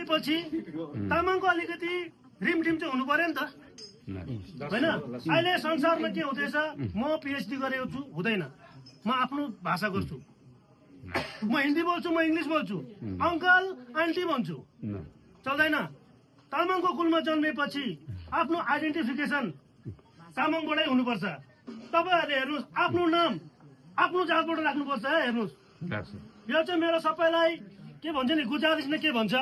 जन्मेपछि तामाङको अलिकति रिमठिम चाहिँ हुनु पर्यो नि त होइन। अहिले संसारमा के हुँदैछ, म पिएचडी गरेको छु हुँदैन, म आफ्नो भाषा गर्छु, म हिन्दी बोल्छु, म इङ्ग्लिस बोल्छु, अङ्कल आन्टी भन्छु, चल्दैन। तामाङको कुलमा जन्मेपछि आफ्नो आइडेन्टिफिकेसन तामाङबाटै हुनुपर्छ। तपाईँहरूले हेर्नुहोस्, आफ्नो नाम आफ्नो जातबाट राख्नुपर्छ है। हेर्नुहोस्, यो चाहिँ मेरो सबैलाई के भन्छ नि, गुजारिस नै के भन्छ,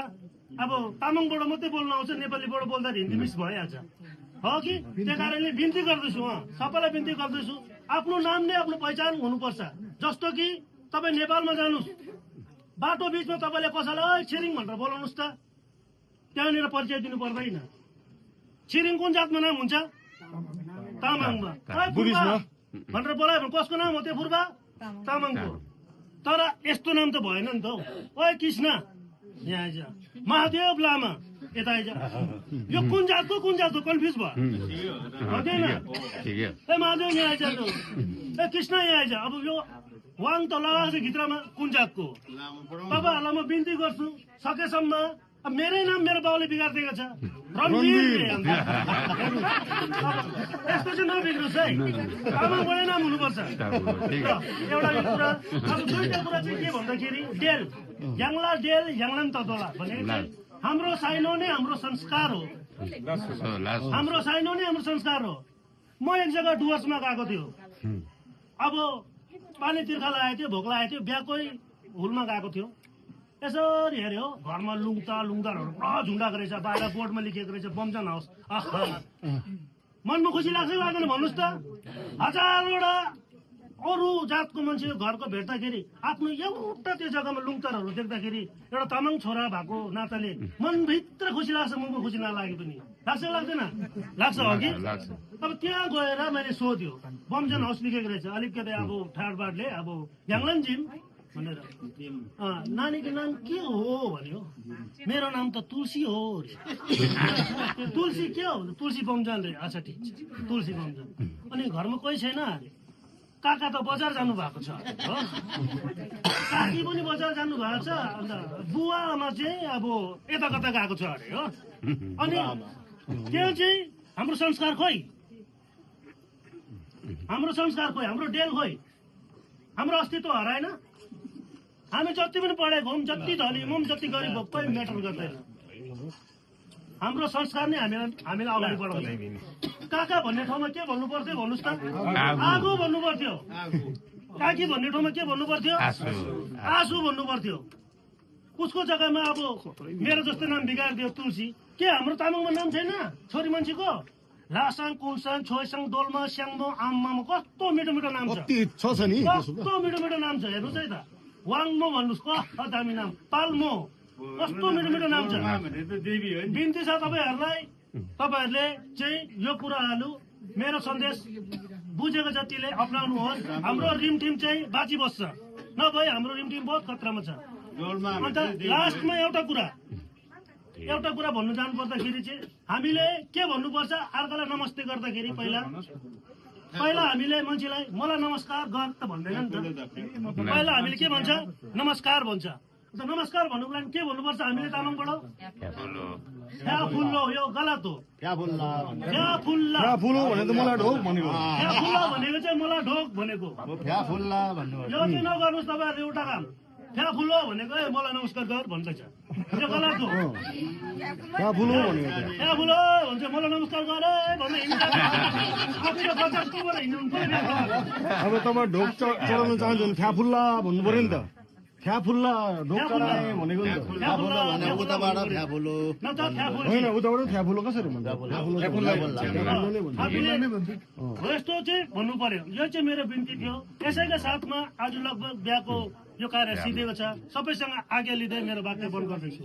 अब तामाङबाट मात्रै बोल्न आउँछ, नेपालीबाट बोल्दा हिन्दी मिस भइहाल्छ हो कि। त्यही कारणले बिन्ती गर्दैछु, सबैलाई बिन्ती गर्दैछु, आफ्नो नाम नै आफ्नो पहिचान हुनुपर्छ। जस्तो कि तपाईँ नेपालमा जानुहोस्, बाटो बिचमा तपाईँले कसैलाई छिरिङ भनेर बोलाउनुहोस् त, त्यहाँनिर परिचय दिनु पर्दैन। छिरिङ कुन जातमा नाम हुन्छ? तामाङमा। भनेर बोलायो भने कसको नाम हो त्यो? फुर्बा तामाङको। तर यस्तो नाम त भएन नि त हौ। ओए कृष्ण यहाँ आइज, महादेव लामा यता आइज, यो कुन जातको कन्फ्युज भयो हुँदैन। ए महादेव यहाँ आइज, ए कृष्ण यहाँ आइज। अब यो वाङ त लगाएको छ भित्रमा, कुन जातको? तपाईँहरूलाई म बिन्ती गर्छु, सकेसम्म मेरै नाम मेरो बाउले बिगारिदिएको छ, रणवीर। यस्तो चाहिँ नबिग्रोस् है, तामाङबाटै नाम हुनुपर्छ। एउटा यो कुरा। अब दुईटा कुरा चाहिँ के भन्दाखेरि, डेल याङला डेल याङलाम ततोला भनेको चाहिँ हाम्रो साइनो नै हाम्रो संस्कार हो, हाम्रो साइनो नै हाम्रो संस्कार हो। म एक जग्गा डुवर्समा गएको थियो, अब पानी तिर्खा लागेको थियो, भोक लागेको थियो, बिहाकै हुलमा गएको थियो। यसरी हेऱ्यो, घरमा लुङदारहरू पुरा झुन्डाएको रहेछ, बाहिर बोर्डमा लेखिएको रहेछ बमजन हाउस। मनमा खुसी लाग्छ लाग्दैन भन्नुहोस् त। हजारवटा अरू जातको मान्छे घरको भेट्दाखेरि आफ्नो एउटा त्यो जग्गामा लुङतारहरू देख्दाखेरि एउटा तामाङ छोरा भएको नाताले मनभित्र खुसी लाग्छ, मुखमा खुसी नलागे पनि लाग्छ लाग्दैन? लाग्छ हो कि। अब त्यहाँ गएर मैले सोध्यो, बमजन हाउस लेखेको रहेछ, अलिकति अब ठाडबाडले अब याङलाम जिम भनेर। नानीको नाम के हो भन्यो, मेरो नाम त तुलसी हो। तुलसी के हो? तुलसी बमजन रे। अच्छा ठिक छ, तुलसी बमजन। अनि घरमा कोही छैन? काका त बजार जानु भएको छ हो, काकी पनि बजार जानु भएको छ, अन्त बुवा आमा चाहिँ अब यता कता गएको छ अरे हो। अनि त्यो चाहिँ हाम्रो संस्कार खोइ, हाम्रो संस्कार खोइ, हाम्रो डेल खोइ, हाम्रो अस्तित्व हराएन। हामी जति पनि पढेको हौँ, जति धनी हौँ, जति गरिब हौँ, कोही म्याटर गर्दैन। हाम्रो संस्कार नै हामीलाई अगाडि बढाउँछ। काका भन्ने ठाउँमा के भन्नु पर्थ्यो भन्नुहोस् त? आगो भन्नु पर्थ्यो। काकी भन्ने ठाउँमा के भन्नु पर्थ्यो? आँसु भन्नु पर्थ्यो। उसको जग्गामा अब मेरो जस्तो नाम बिगारिदियो तुलसी। के हाम्रो तामाङमा नाम छैन छोरी मान्छेको? लासाङ, कुलसाङ, छोइसाङ, दोलमा, स्याङमो, आम्मामा, कस्तो मिठो मिठो नाम छ, कस्तो मिठो मिठो नाम छ। हेर्नुहोस् है त, वाङमो भन्नुहोस्, कस्तो दामी नाम, पाल्मो, कस्तो मिठो मिठो नाम छ। बिन्ती छ तपाईँहरूलाई, तपाईँहरूले चाहिँ यो कुराहरू मेरो सन्देश बुझेको जतिले अप्नाउनुहोस्। हाम्रो रिमटिम चाहिँ बाँची बस्छ, नभए हाम्रो रिमटिम बहुत खतरामा छ। अन्त लास्टमा एउटा कुरा भन्नु जानु पर्दाखेरि चाहिँ हामीले के भन्नुपर्छ, अर्कालाई नमस्ते गर्दाखेरि पहिला हामीले मान्छेलाई मलाई नमस्कार गर त भन्दैन नि त। पहिला हामीले के भन्छ? नमस्कार भन्छ। अन्त नमस्कार भन्नुको लागि के भन्नुपर्छ हामीले तामाङबाट? फ्या फुल्लो, यो गलत हो। फ्या फुल्ला भनेको मलाई ढोक भनेको, फ्या फुल्ला भनेको चाहिँ मलाई ढोक भनेको, फ्या फुल्ला भन्नु। यो चाहिँ नगर्नुहोस् तपाईँहरूले एउटा काम, फ्या फुल्लो भनेको मलाई नमस्कार गर भन्दैछ, यो गलत हो। फ्या फुल्लो भनेको, फ्या फुल्लो भन्छ मलाई नमस्कार गरे भन्दै अब तपाईँ ढोक चढाउन चाहन्छ भने फ्या फुल्ला भन्नु पर्यो नि त। फ्या फुल्ला ढोक चढाए भनेको नि त। उताबाट फ्या फुल्लो होइन, उताबाट फ्या फुल्लो कसरी भन्छ? यस्तो चाहिँ भन्नु पर्यो। यो चाहिँ मेरो बिन्ती थियो। यसैका साथमा आज लगभग बिहाको यो कार्य सिधेको छ। सबैसँग आज्ञा लिँदै मेरो वाक्य बन्द गर्दैछु।